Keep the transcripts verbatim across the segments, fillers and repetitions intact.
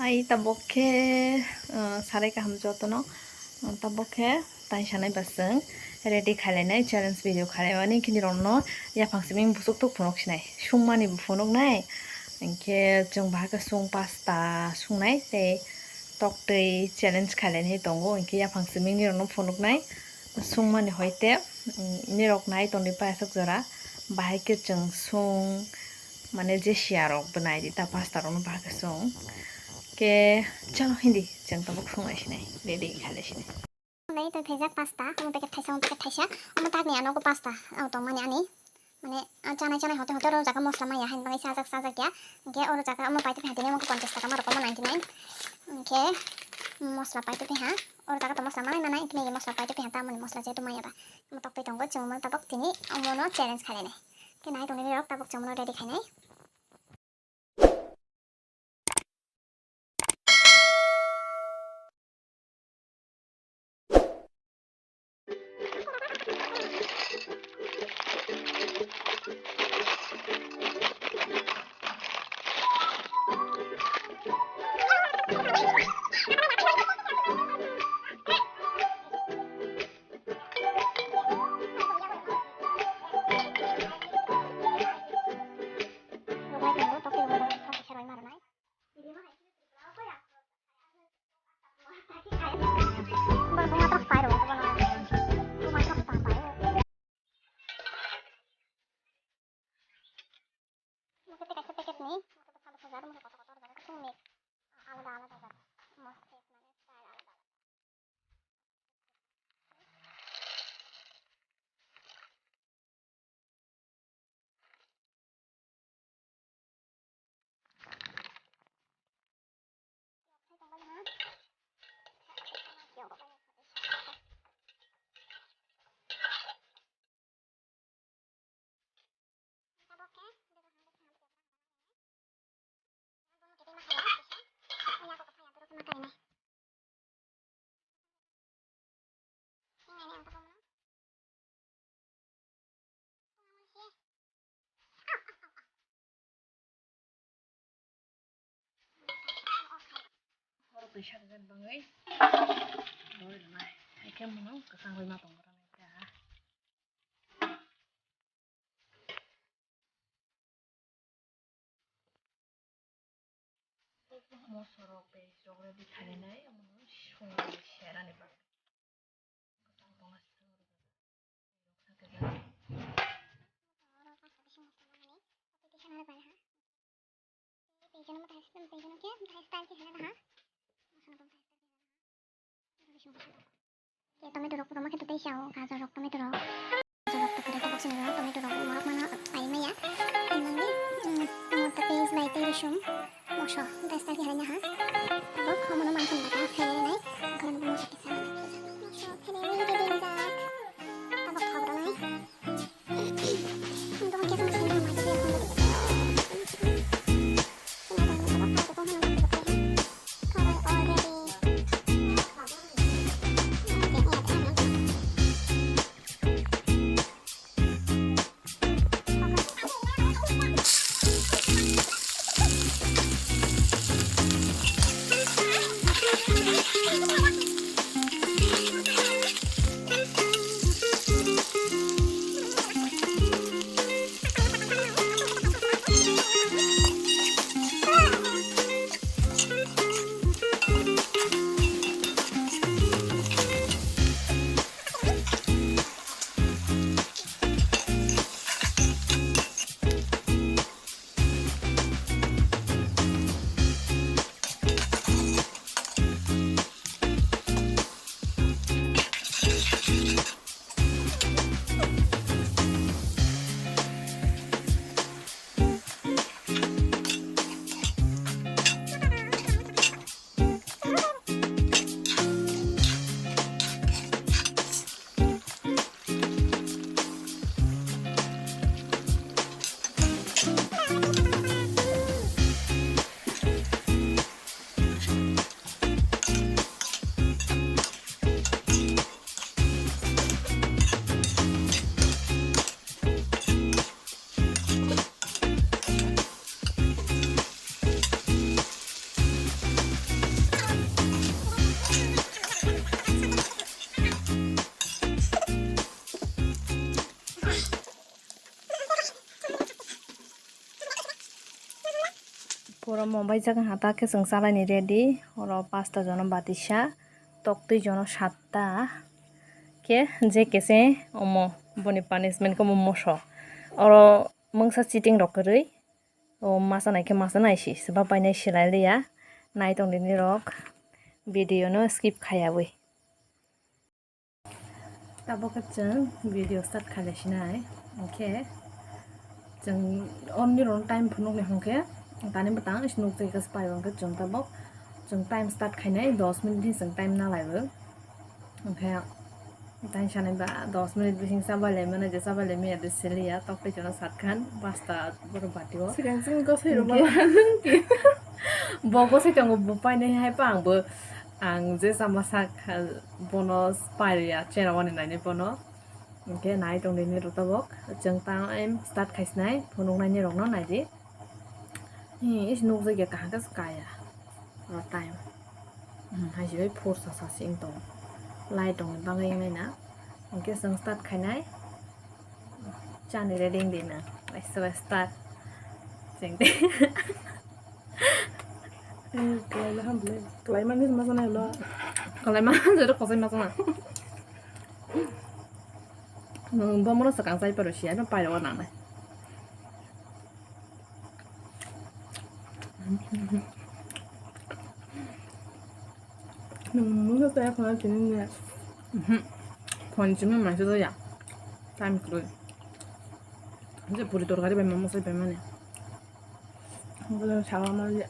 Ai tabok khe, uh, sarai kaham jotono, uh, tabok khe tai sanai ba chwng ready khailainai challenge video khailaimani khe nirokno yaphang simi bwswk thuk phunuk sinai, sungmani bo phunuknai, hinkhe chwng bahai khe sung pasta sungnai tei toktwi challenge khailainai tongo, hinkhe yaphang simi nirokno phunuknai sungmani hoite, um, nirok nai tongdi paisok jora, bahai khe chwng sung, mane je siya rok bo nai di ta pasta rok no bahai khe sung. Ke chalo hindi chwng tabuk sung lai sinai, ready khai lai sinai. Nai to phejak pasta, omo packet thaisa, omo packet thaisa, omo tak ni ano ko pasta, o tong mani ani. Mane, ah, chanai chanai hote hote oro jaga mosla maya hain bagwi sajak sajak ya. Hinkhe oro jaga omo paitwi pha tini omo khe ponchash taka ma rok omo ninety nine. Hinkhe mosla paitwi pha, oro jaga to mosla manai manai, hinkhe nini mosla paitwi pha tamoni mosla jehetu maya ba. Omo toktwi tongo, chwng omo tabok tini omo no challenge khainai. Hinkhe nai tongni rok tabok chwng omo no ready khainai. Mokhe tei kaisa packet ni, mokhe bwsa bwsa jar, mokhe kotor kotor jar, chwng mix, alada alada jar, mosla taste mane style alada alada. Borok twi sakjak bagwi doi rwnai. Haikhe mono kwchang rwima tongo rwnai kha. Moso rok tei rok ready khainai, omono songwi serani bagwi. Kwchang tongo, rok sakjak. Tomato rok, tomato tei sao, gajar rok, tomato rok. Gajar rok, tomato rok, tomato rok, morok mano pai maya. Mane, mm, tomato paste bai tei rosong, moso, dai style khe hai na ha. Abo khomono mangkha ni bata pherenai, okhoroni moso kisa. Moso pherenai ready jak. Abo khobronai. Pura Mumbai jaga hata khe chwng chalaini ready. Oro pasta jono batisa, toktwi jono satta. Khe je kese omo boni punishment khe omo moso. Oro mungsa cheating rok kwrwi. O masa nai khe masa nai si, swba painai silai liya. Nai tong di nirok video no skip khaiyawi. Tabuk khe chwng video start khailai sinai, hwnkhe chwng orni rok time phunukni hwnkhe tani bwtang nukjagwi khe pai hwnkhe chwng tabuk chwng time start khainai dos minute ni chwng time nalaiwi, hwnkhe tani sanai ba dos minute bising chabai lai mano je chabai lai maya de siliya tok tei chwngno satkhan pasta borok bati o. Sigang chwng gosai rok hwnkhe bo gosai tongo bo painai hai pa ang bo. Ang je chama sak kha, bono paiya chera wani nainai bono. Hwnkhe nai tong di nirok tabuk. Chwng time start khaisnai, phunuknaini rokno nai di. Hi, is nukjakya kaham khe kaya. Oro time. Hmm, hai se bai phur sa sa se wng tongo. Light rokni bagwi wngnai na. Hwnkhe chwng start khainai. Chani ready wng di na. Waisa waisa start. Chwng de. Eh, kwlaima ham bwle. Kwlaima ni ma sanai lo. Kwlaima jero kosai ma sana. Nwng bomono swkang chai paro siya, no pairo o nangnai. Nwng mungsa chaya khwna tini ne. Mhm. Phone simi maisa jaya. Time kwrwi. Je puri torkari bai momo sai bai mani. Bwle sawa ma je.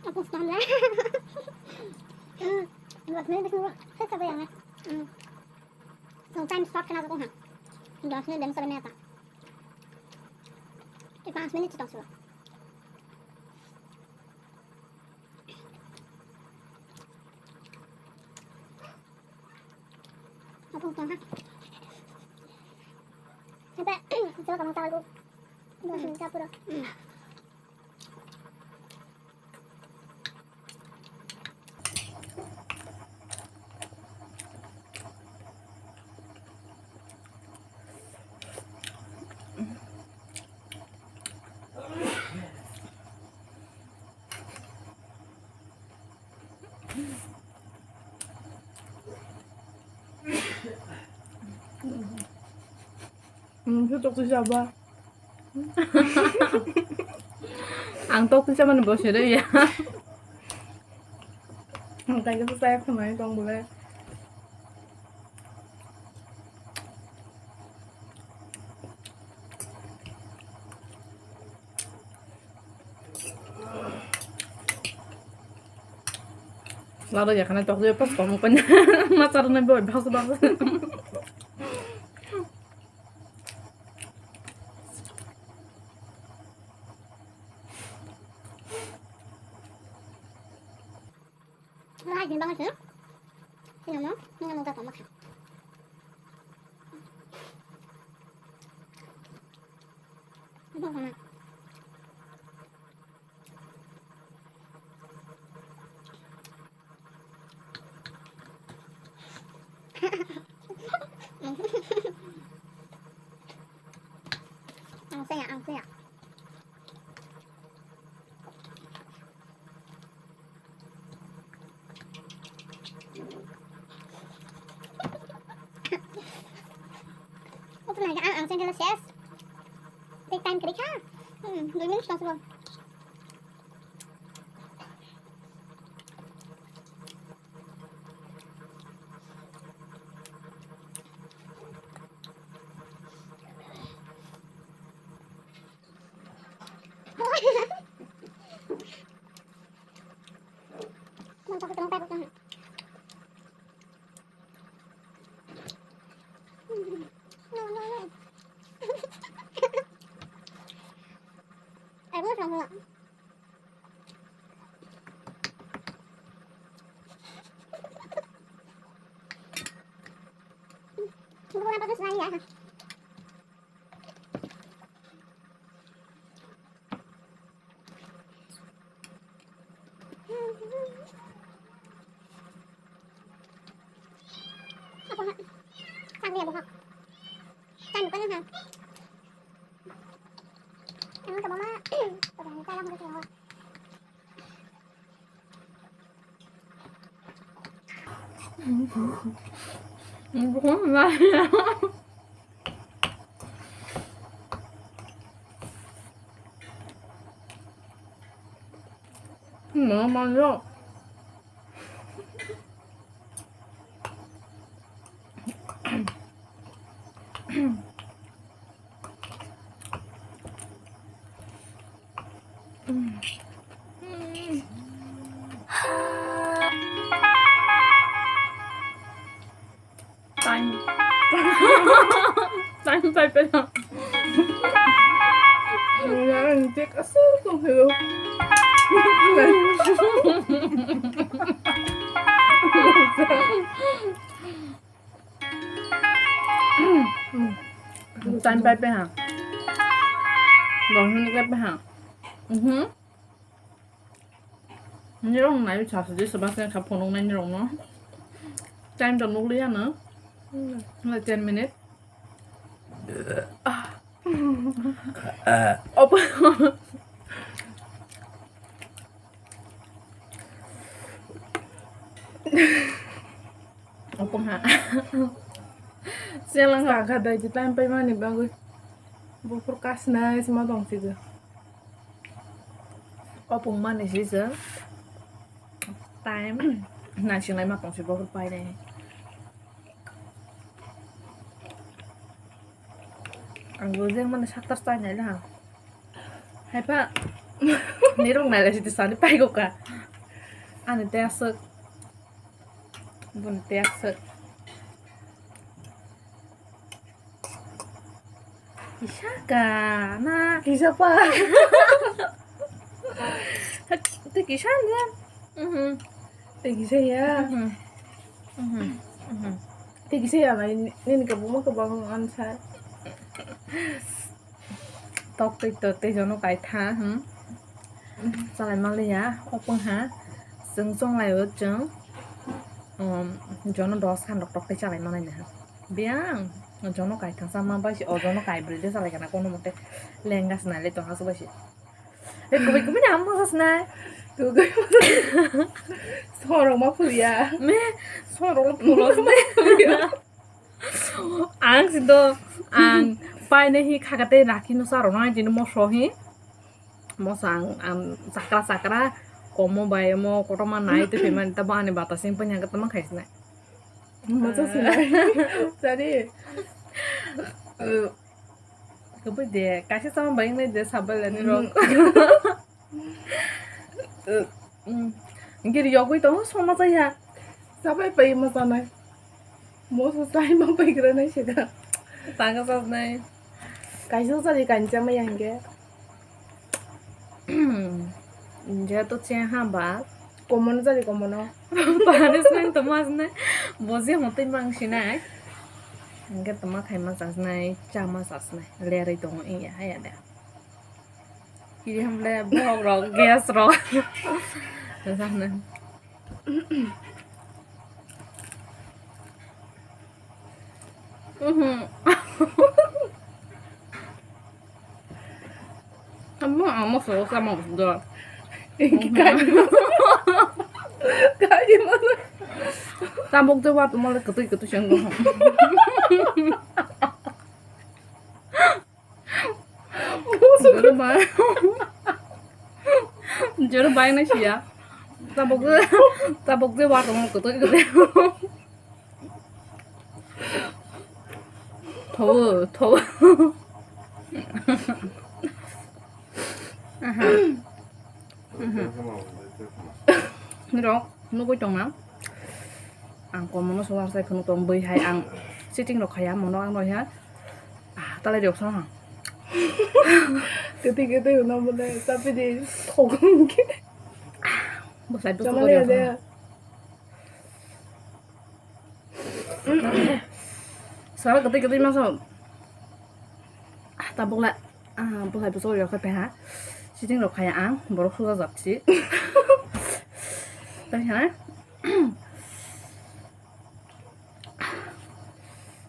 Tapos na lang. Hmm, dua menit gusto ko. Sa sabay ang. Hmm. So, time stop ka na ako, ha? Dua menit din sa na yata. Eh, five minutes lang sila. Tapos na, ha? Siyempre, gusto ko tamang tawag ko. Dua minutes puro. Hmm. Nwng khe tokti chaba. Ang tokti chamani bo sere ya. Ang tai khe chaya khwnai tong bole. Lada ya khana tok je pas kom kon ma char na bo bhas bhas. Lai din bangai sih. Sini mo, ini mau tak makan. Apa mana? Ang saya, ang saya. Delicious. Take time kiri kha. Hmm, dui minute tong sulo. Mama yo. Time. Time pai pai. Ang tik asal kong hello. Time pai pai ha. Dong hin pai pai ha. Mhm. Nirok nai sa sa jesa basa kha phunuk nai nirok no. Time to nukliya no. Na ten minute. Opa. Opa ha. Selang ha. Kha dai time pai mani bagwi. Buphur kasnai sima tong sigo. Opung mani sisa time naising lai ma tongsi bo pai nai. Ang bo jeng mani saktar chai nai la. Haipa nirok nai lai siti sani pai go ka. Ani te asuk. Bun te asuk. Kisa ka na. Kisa pa. Te kisa na. Mhm. Te kisa ya. Mhm. Mhm. Mhm. Te kisa ya bai nini ka buma ka bang ansa. Tok tei to tei jono kaitha, hmm. Chalai manliya, opung ha. Chwng chonglai o chwng, um, jono dos khan rok tok tei chalai manai na. Biyang, jono kaitha sama bai si, o jono kaibrwi de chalai kana kono mote. Lenga sinai le tongha se bai si. E, kubui kubui na amo sas na. Kubui. Sorok ma phuya. Me, sorok lo phulo. Ang sido, ang paine hi khakate rakhi no saro nai jini moso hi. Moso ang, ang sakra sakra komo bai mo kotoma nai te pemani ta bani bata sing panya kata ma khaisnai. Moso sinai. Sari. Kubui de, kaisa sama bai nai de sabai lani rok. Giri yogwi tongo songma chaya. Sabai pai ma chanai. Moso chai ma pai gra nai sida. Tanga sas nai. Kaisa chari kancha ma yang ge. Je to che ha ba. Komono chari komono. Panis nang to mas nai. Boji hote mang sinai. Angge to ma khai ma sas nai, cha ma sas nai. Lerei tongo iya haya de. Kiri hamle bohok rok, gas rok. Sana. Mhm. Amo, amo so sama do. Iki kaji. Kaji mo. Tabuk je wat mo le ketui ketui senggo. Joro bai, joro bai na siya. Tabuk je, tabuk je wa tong kotoi kotoi. Tho, tho. Aha. Mhm. Nirok nugui tongma. Ang komono sobar sai phunuk tong bui hai ang sitting rok khaya mono ang roya. Ah, talai rok sa ha. Kete kete uno bole tapi di thogong ke. Bosai bosai. Sara kete kete masa. Ah, tabuk la. Ah, bwsai bwsai rok khe peha. Sitting rok khaya ang, borok suja jak si. Tei ha.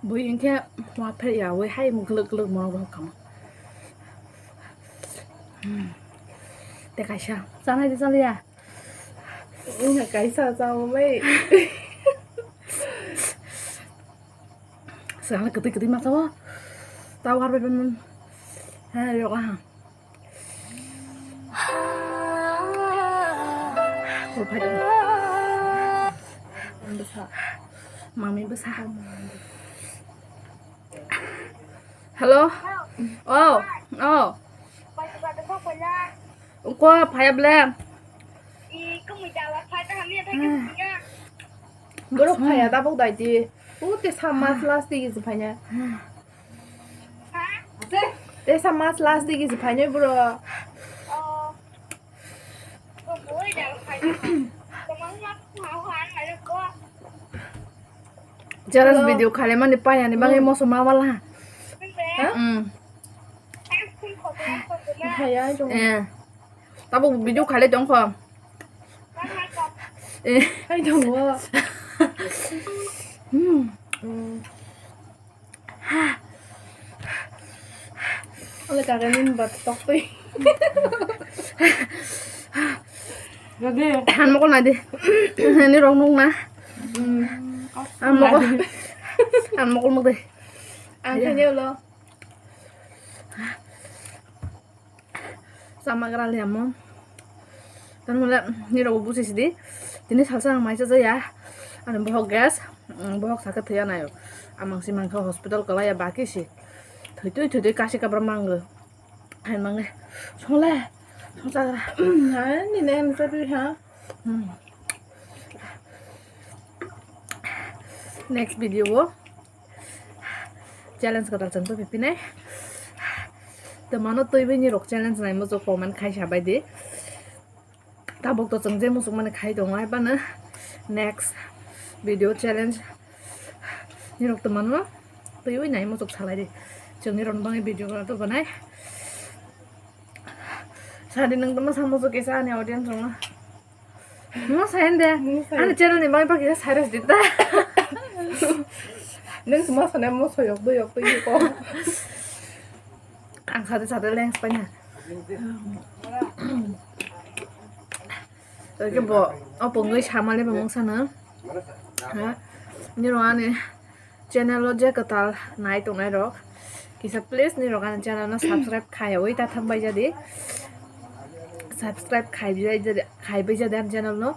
Bui hinkhe wa pher ya, wi hai glwk glwk morok rok kama. Hmm. Te kaisa, chanai de chaliya. Kaisa chao bai. Sala kete kete masa wa. Tawar bai ban. Ha, yok ah. Mami bwsa. Hello? Oh, oh. Ko phaya ble. Borok phaya tabuk daiti. Ute sama last digi se phaina. Te sama last digi se phaina bro. Challenge video khale mani payani bagwi moso ma wala ha. Ha? Mm. Phaya jong. Eh. Tabuk video khale tongkho. Eh. Hai tongo. Hmm. Hmm. Ole kaka nin bat tok twi. Gade. Han mokol na de. Ni rong nung na. Hmm. Han mokol. Han mokol mok de. Ang kanya lo. Chamagra liamo. Tanmale nirok busi sidi. Tini salsa ang maisa jaya. Ani bohok gas. Mm, bohok saka thaya nayo. Amang si mangkha hospital kalaya baki si. Thoi thoi thoi thoi kasi kabra mango. Hai mange. Sole. Songsagra. Hai ni ne ni sabi ha. Hmm. Next video o. Challenge kwtal chwng tubui pinai. Twmano twiwi nirok challenge nai muchuk comment khai sabai di. Tabuk to chwng je muchuk mani khai tongo, hai phano next video challenge nirok twmano twiwi nai muchuk salai di. Chwng nirok bangwi video kwtal tubu nai. Sadi nwng tamo sa muchuk kisa ani audience rok no. Mo sayan de. Mo sayan. Ani channel ni bagwi bagwi sa rest dita. Nung mo sana mo soyok do yok to yiko. Ang sade sade lens panya. Oke bo, o pongoi samale bo mung sana. Ha? Ni ro ani. Channel o je kwtal nai tongnai rok, kisa please nirok ani channel no subscribe khaiwi ta thang bai jadi, subscribe khaibai jadi, khaibai jadi ani channel no.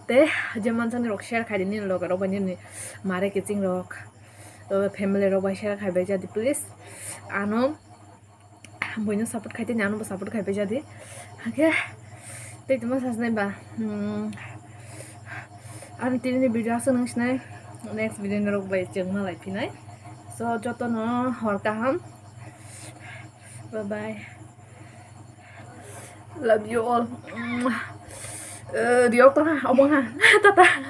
Te je mansa nirok share khai di nini loge rok bai, nini mare kiching rok, o family rok bai share khaibai jadi please. Ano Buino support khai tini, ano bo support khai pai jadi. Hake tei tongma sasnai ba, hmm, ani tini ni video aswk nung sinai, next video norok bai chwng malai phinai. So joto no hor kaham, bye bye, love you all. Eh, riok tong ha, obong ha, tata.